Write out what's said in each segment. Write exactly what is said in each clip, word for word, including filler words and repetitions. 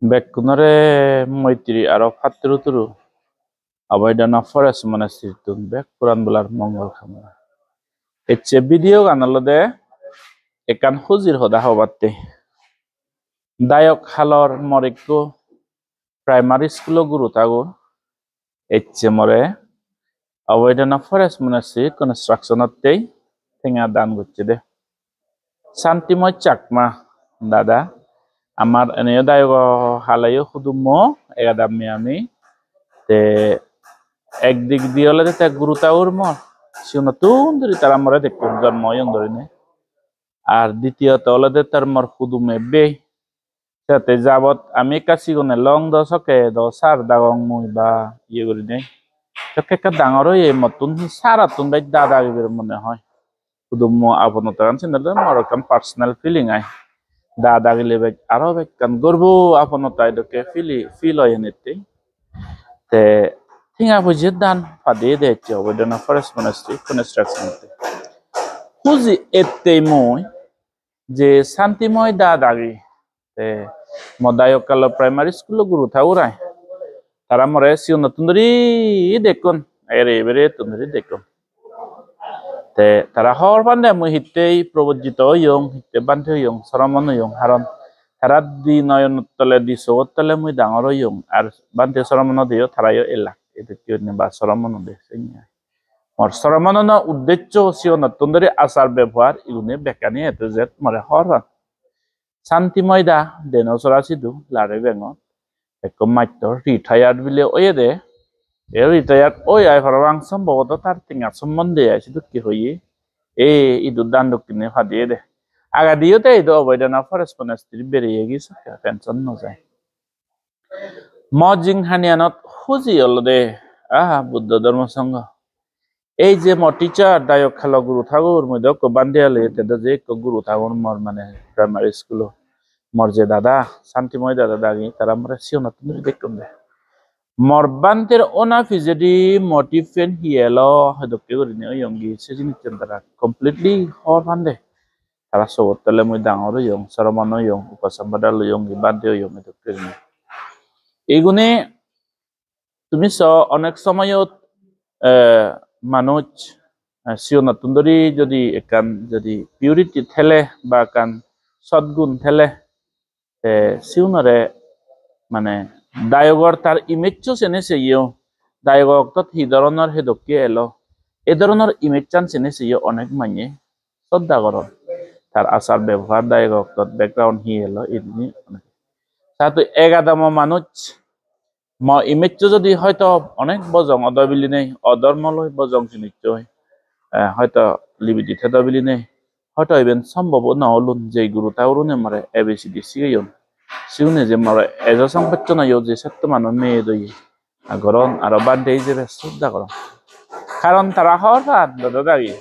Bekkunore moitri aro patturu turu. Avoidana Forest Monastery-tun bek puran bolar mongol kamona. Ecche video gan olode ekkan hujir hoda hobatte. Dayok halor mor ekko primary school-o guru thagur ecche more Avoidana Forest Monastery construction-ottei tenga dan gocche de. Santimoy Chakma dada, amar eneyo dayogo haleyo hudummo egadammi ami. Te ekdik di olode te guru thagur mor, siunottun duri tara more dekkon jonmo oyon dorine. Ar ditiyoto olode tar mor hudum ebbe. Sette jabot ami ekka sigone long do sokke do sar dagong mui ba iye gurinei. Sokke ekka dangor oye mottun hi sarattun bej da dagi bere mone hoi. Hudummo aponotagan sinde do mor ekkan personal feeling ai. Da dagile bej aro bej ekkan gorbo aponota dokke feel, feel oye nette. Te tenga poije dan pade de ecche Avoidana Forest Monastery construction otte. Huji ettei mui je Santimoy da dagi, te mo dayok halor primary school-o guru thagur ai. Tara more siunottun duri dekkon, ere bere ettun duri dekkon. Te tara hor pande mui hittei probojjito oyong, hittei bhante oyong, soromon oyong, haron tara di noyon tole, di sogot tole mui dangor oyong, ar bhante soromon odeyo tarayo elak, edokke gurinei ba soromon ode senne ai. Mor soromonono uddeccho siyonottun duri achar bebohar igune bekkani A to Z more hor pan. Santimoy da deno sora sidu lare bengot ekko mastor retired bile oyede. E retired oi ai parapang, somboboto tar tenga sombonde ai sedokke hoye. E idu dan dokkine padeye de. Agediyo te idu Avoidana Forest Monastery bereye gi sokke pension no jai. Mo jinghaniyanot huji olode, aha, Buddho Dhormo Songho. Ei je mo teacher, dayok halo guru thagur, mui do ekko bhante ale, te do je ekko guru thagur mor mane primary school-o. Mor je dada, Santimoy dada dagi, tara more siyonottun duri dekkon de. Mor bhanter ona pijedi motive-an hi elo, hedokke gurinei oyongi, se jinissan tara completely hor pande. Tara sogot tole mui dangor oyong, soromon oyong, upasampada loyongi, bhante oyong, edokke gurinei. Igune tumi so onek somoyot, eh, manuj, eh, siyonottun duri jodi ekkan jodi purity thele ba ekkan sotgun thele, te siunore mane dayogor tar image-o sene seyo, dayogo oktot hi doronor hedokke elo, e doronor image-an sene seyo onek manye sodda goron. Tar achar bebohar, dayogo oktot background hi elo, idini onek. Satu egadamo manuj mo image-o jodi hoito onek bojong odo bilinei, odhormo loi bojong jinisoi, eh, hoito libidi thedo bilinei, hoito iben sombobo no olun je guru thagurune more A B C D sigeyon. Siune je more ejo songpecchonayo je setto mano meye doye, a goron aro bhante ijebe sodda goron. Karon tara hor pan dada dagi.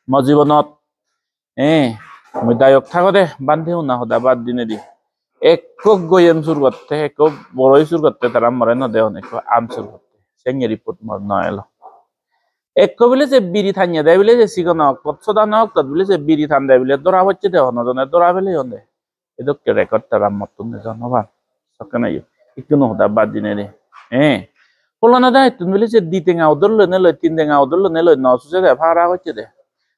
Mo jibonot, eh, mui dayok thagode bhante una hoda bad dinedi. Ekko goyem sur gotte, ekko boroi sur gotte tara more no degon, ekko am sur gotte. Senge report mor no elo. Ekko bile je biri tanye de bile je sigon oktot, sodan oktot bile je biri tande bile dora pocche de hono jone dora pele honde. Edokke record tara mottun nejon hobar. Sokkene yo. Ikkunu hoda bad dinei de. Eh. Pulana da ittun bile je di tenga udol loi neloi, tin tenga udol loi neloi, no suje de para gocche de.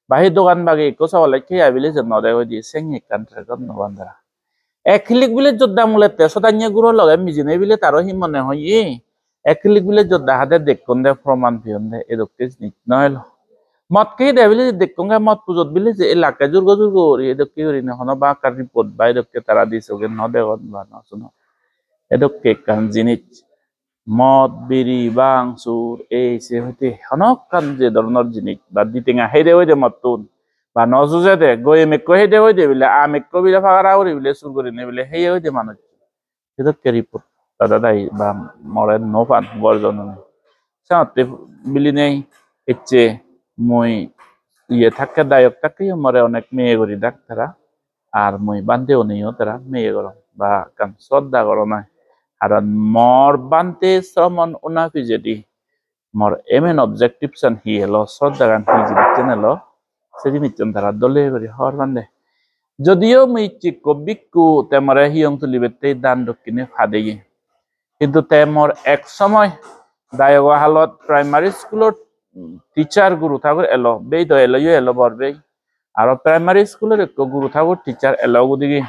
Ba hi dogan bagi ikko sogole kheya bile je no de goi di, senge ekkan record no ban tara. Ek hilik bile jodda mulette sodanye guro loge mijine bile taro hi mone hoye? Ek hilik bile jodda hade dekkon de, proman peyon de, edokke jinis no elo. Mot khe de bile je dekkon ge, mot pujot bile je elakke jurgo jurgo guri edokke gurinei hono ba ekkan report ba edokke tara di soge no degon ba no sunon. Edokke ekkan jinis. Mot, biri, bang, sur, ei se hoite hono ekkan je doronor jinis ba di tenga hede hoide mottun ba no sujede, goyem ekko hede hoide bile, am ekko bile pagara guri bile sur gurinei bile heye hoide manuj. Sedokke report dada dagi ba more no pan gorjonune. Senotte bilinei ecche mui iye thakke, dayok thakke yo more onek meye guri dak tara. Ar mui bhante uneyo tara meye goron ba ekkan sodda goron ai. Aron mor bhante sromon una pijedi mor aim and objectives-an hi elo, soddagan hi jinissan elo, se jinissan tara dole guri hobor pande. Jodio mui icche ikko bhikkhu, te more hiyong tulibatte dan dokkine padeye. Hintu te mor ek somoy dayogo halot primary schoolor teacher guru thagur elo, bei do elo, yo elo bor bei. Aro primary schoolor ekko guru thagur teacher elo gudigi.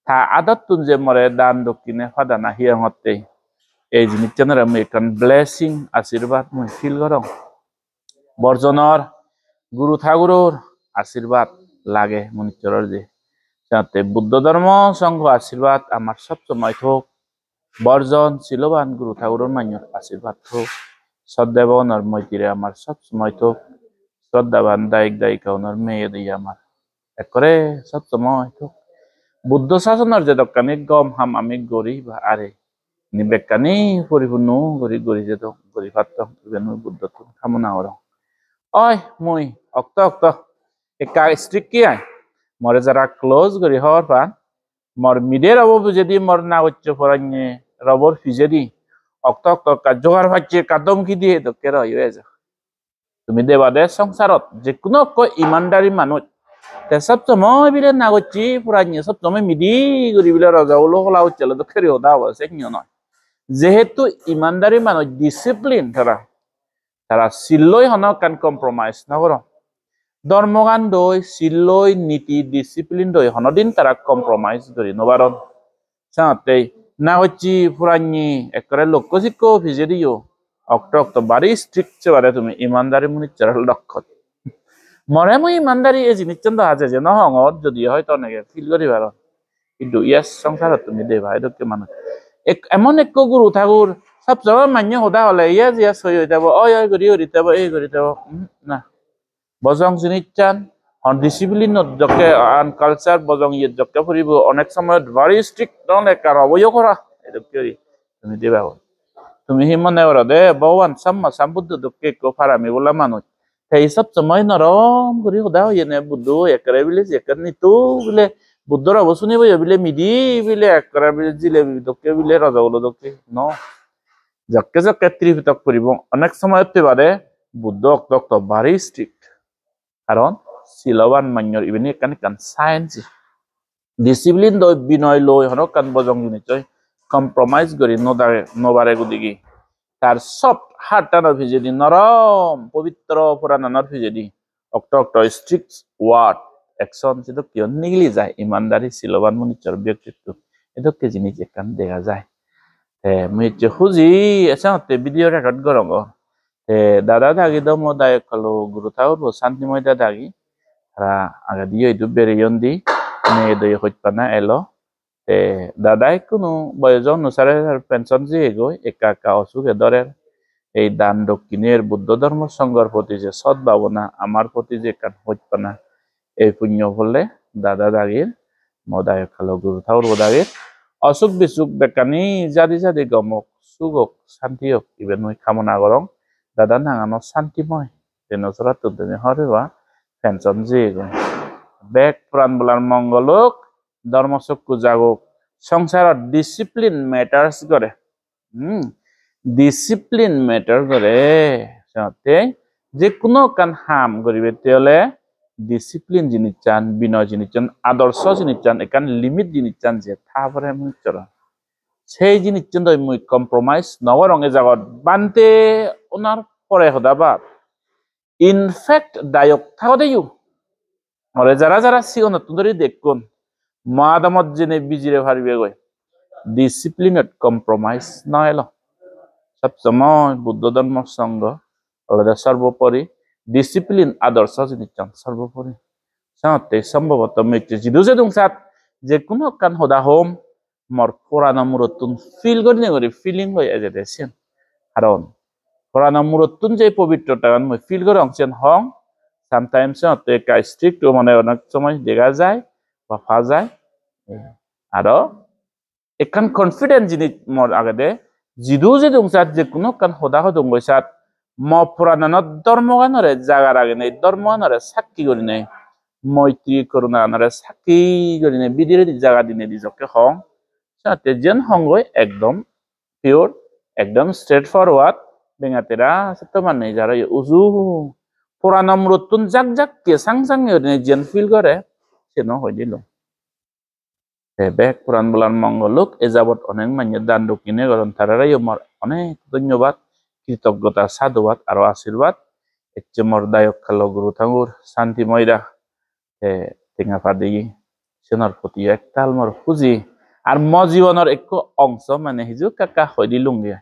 Ta adottun je more dan dokkine padana hiyongotte. Ei jinissanore mui ekkan blessing, ashirbad mui feel gorong. Borjonor guru thaguror ashirbad lage munissoror je. Senotte Buddho Dhormo Songho ashirbad amar sob somoi thok. Borjon siloban guru thaguror manyor ashirbad thok. Soddebagonor moitire amar sob somoi thok. Sroddhaban dayok dayikaunor meye doye amar ekkore sob somoi thok. Buddho sasonor jedokkani gom ham ami gori ba are, ini bekkani poripunno gori gori jedong, gori pattong, iben mui Buddhottun kamona gorong. Oi, mui okto okto ekka strict ki ai, more jara close gori hor pan, mor mider obo pijedi, mor nagocche poranye robor pijedi okto okto ekka jogar pacche, ekka domki diye dokke roi ejo. Tumi debade songsarot jekkuno ekko imandari manuj, te sob somoi bile nagocche poranye, sob somoi midi guri bile rojo ulo hola ucchelo dokke guri hoda hobo, senyo noi. Jehetu imandari manuj, discipline tara, tara silloi hono ekkan compromise no goron. Dhormogan doi, silloi, niti, discipline doi honodin tara compromise guri no paron. Senottei nagocche poranye ekkore lokko sikko pijediyo okto okto bari strict, sebade tumi imandari munissoror lokkon. More mui imandari ei jinissan do haje je no hongor, jodi hoito onege feel gori paron. Hintu yes, songsarot tumi deba edokke manuj. Ek-, emon ekko guru thagur, sob somoi manye hoda hole yes yes hoi hoi thebo, oi oi guri guri thebo, ei guri thebo. Hmm, na. Bojong jinissan, hon discipline-ot jokke, an culture bojong iyot jokke puribo, onek somoyot bari strict, don ekka roboyo gora, edokke guri tumi deba goi. Tumi hi mone gorode, Bhogoban Samma Sambuddho dokke ekko parami bola manuj. Te hi sob somoi norom guri hoda hoyene Buddho ekkere bile, ekkere nitu bile, Buddhor obo sunibo yo bile midi bile, ekkere bile jilebi dokke bile, rojogulo dokke. No. Jokke jokke Tripitok puribong, onek somoyot pebade Buddho okto okto bari strict. Karon siloban manyor ibeni ekkan ekkan sign se. Discipline doi, binoy loi, hono ekkan bojong jinissoi compromise guri no dare, no pare gudigi. Tar sob heart-anor pijedi norom, pobitro porananor pijedi okto okto strict word, action sedokkeyo nigili jai, imandari siloban munissor byektitto. Edokke jinis ekkan dega jai. Te mui ecche huji, esengotte video record gorongor. Te dada dagi do mo dayok halo guru thagur bo Santimoy dada dagi. Tara agediyo idu bereyon di, meye doye hojpana elo. Te dada ikkunu boyojo onusare pension jeyegoi, ekka ekka osuge dorer. Ei dan dokkiner, Buddho Dhormo Songhor proti je sot bhabona, amar proti je ekkan hojpana, ei punyo pholle dada dagir, mo dayok halo guru thagur bo dagir. Osuk bisuk bekkani jadi jadi gom ok, suk ok, santi ok, iben mui kamona gorong. Dada nangano Santimoy, deno sorattun tumi hor peba, pension jeyegoi. Bek poran bolar mongol ok, dhormo sokku jagok, songsarot discipline matters gore. Hmm. Discipline matter gore. Senotte je hono ekkan ham guribette ole discipline jinissan, binoy jinissan, adorso jinissan, ekkan limit jinissan je tha pore mui choro. Sei jinissan doi mui compromise no gorong e jagot. Bhante onar pore hoda bab. In fact, dayok thagodeyo more jara jara sigonottun dhuri dekkon, mo adamot jeinei bijire paribegoi. Discipline-ot compromise no elo. Sob somoi Buddho Dhormo Songho olode sorbopori, discipline, adorso jinissan sorbopori. Senotte sombhoboto mui ecche jidu jedung sat je hono ekkan hoda hom, mor porano murottun feel gurinei guri feeling loi ejede siyen. Karon porano murottun je pobitrotagan mui feel gorong siyen hong, sometimes senotte ekka strict o mone onek somoy dega jai ba pa jai. Aro ekkan confident jinis mor agede, jidu jedung sat je hono ekkan hoda hodongoi sat, mo porananot dhormoganore jaga raginei, dhormoganore sakki gurinei, moitri korunaganore sakki gurinei bidiredi jaga dinei di jokke hong, senotte jiyen hongoi ekdom pure, ekdom straightforward, bengatera setto mane jaro ye uju. Porano murottun jak jak ke sang sang gurinei jiyen feel gore, siyen hoi dilung. Te bek poran bolan mongol ok, e jabot onek manye dan dokkine goron, tarareyo mor onek dhonnobad, kritoggota, sadhubad aro ashirbad. Ecche mor dayok kallo guru thangur Santimoy da, te tenga padi, siyenor protiyo ektal mor huji. Ar mo jibonor ekko ongso mane hiju ekka ekka hoi dilunge.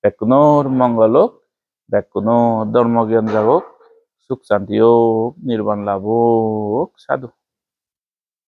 Bekkunor mongol ok, bekkuno dhormo gyan jagok, suk santi ok, nirban lab ok, sadhu.